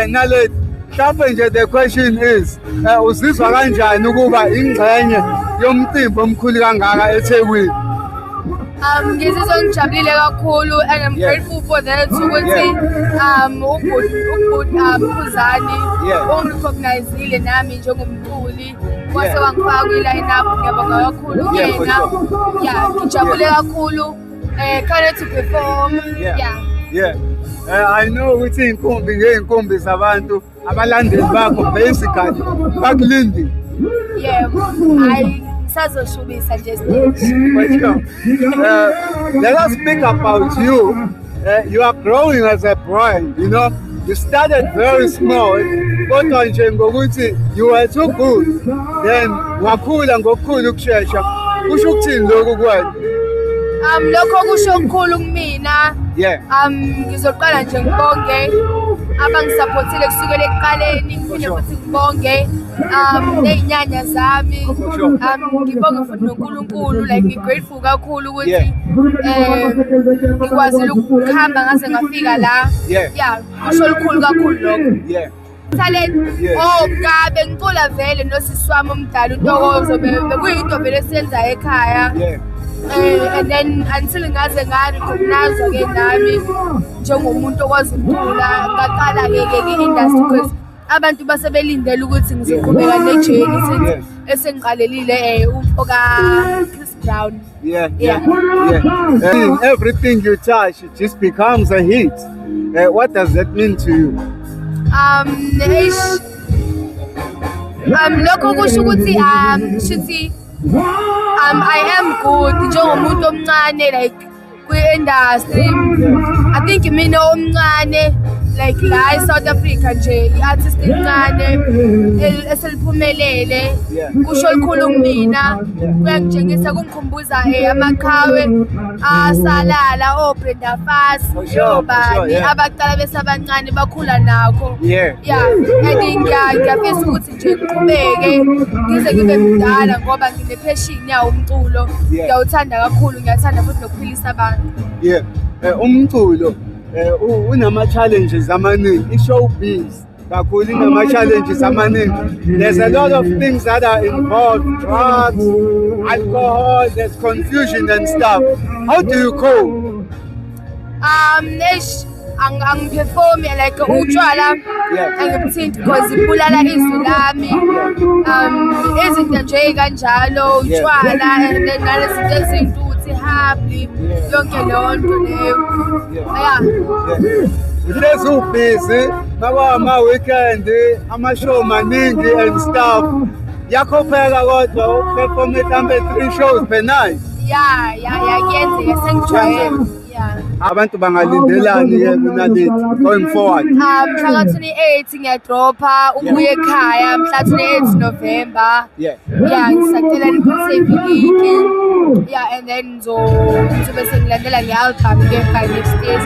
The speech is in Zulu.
Naledi, mhlawumbe nje the question is, uzizwa kanjani ukuba ingxenye yomcimbi omkhulu kangaka eThekwini? Ngizizwa ngijabulile kakhulu and I'm grateful for that ukuthi ubhuti Khuzani ungirecognize-ile nami njengomculi wase wangifaka kwi-line up. Ngiyabonga kakhulu kuyena. Yeah, ngijabule kakhulu. Can't wait to perform. Yeah. Yeah. I know ukuthi iy'nkumbi ngey'nkumbi zabantu, abalandeli bakho basically bakulindile. Yebo. Hayi, ngisazoshubisa nje stage. For sure. Let us speak about you. You are growing as a brand. You started very small, kodwa nje ngokuthi you were too good, then wakhula ngokukhulu ukushesha. Kusho ukuthini lokhu kuwena? Lokho kusho okukhulu kumina. Ngizoqala nje ngibonge abangisupportile kusukela ekuqaleni, ngiphinde futhi ngibonge ney'nyanya zami. Ngibonge futhi noNkulunkulu, like ngi-grateful kakhulu ukuthi ngikwazile ukuhamba ngaze ngafika la. Yeah, kusho olukhulu kakhulu lokho. Talent. Oh, kabe ngicula vele nosisi wami omdala uNtokozo, bekuyinto vele esiyenzayo ekhaya. And then until ngaze nga-recognize ke nami njengomuntu okwazi ukucula, ngaqala ke i-industry because abantu basebelindele ukuthi ngizoqhubeka ne-journey since esengiqalelile umfo ka-Chris Brown. Yeah. Everything you touch, it just becomes a hit. What does that mean to you? Eish. Lokho kusho ukuthi shuthi I am good njengomuntu omncane like kwi-industry. I think mina omncane like la e-South Africa nje, i-artist encane eseliphumelele. Kusho olukhulu kumina, kuyangitshengisa, kungikhumbuza amaqhawe asalala, o-Brenda Fassie, For sure, for obani sure, yeah. abaqala besabancane bakhula nakho. Yeah, and ngiyafisa ukuthi nje ngiqhubeke ngize ngibe mdala ngoba ngine-passion yawo umculo. Ngiyawuthanda kakhulu, ngiyathanda futhi nokuphilisa abantu. Yeah. Umculo unama challenges amaningi. I-showbiz kakhulu inama challenges amaningi. There's a lot of things that are involved, drugs, alcohol, there's confusion and stuff. How do you cope? Eish, angiperformi like utshwala, angibuthinti because ibulala izwi lami. Izinto nje ey'kanjalo, utshwala and then nalezi zinto eziyintuthu, ihabli, yonke leyo nto leyo. Yeah. Uhlezi ubhizi makwama-weekend, ama-show maningi and stuff. Yakhopheka kodwa uperform mhlambe three shows per night? Yeah, kuyenzeka, sengijwayele. Yeah. Abantu bangalindelani-ke kuNaledi going forward? Mhla ka-28 ngiyadropha Ubuye Ekhaya, mhla 28 November. Yeah, ngisacela niphuthe ilink. Yeah, and then ngizobe sengilandela nge-album ke by next year.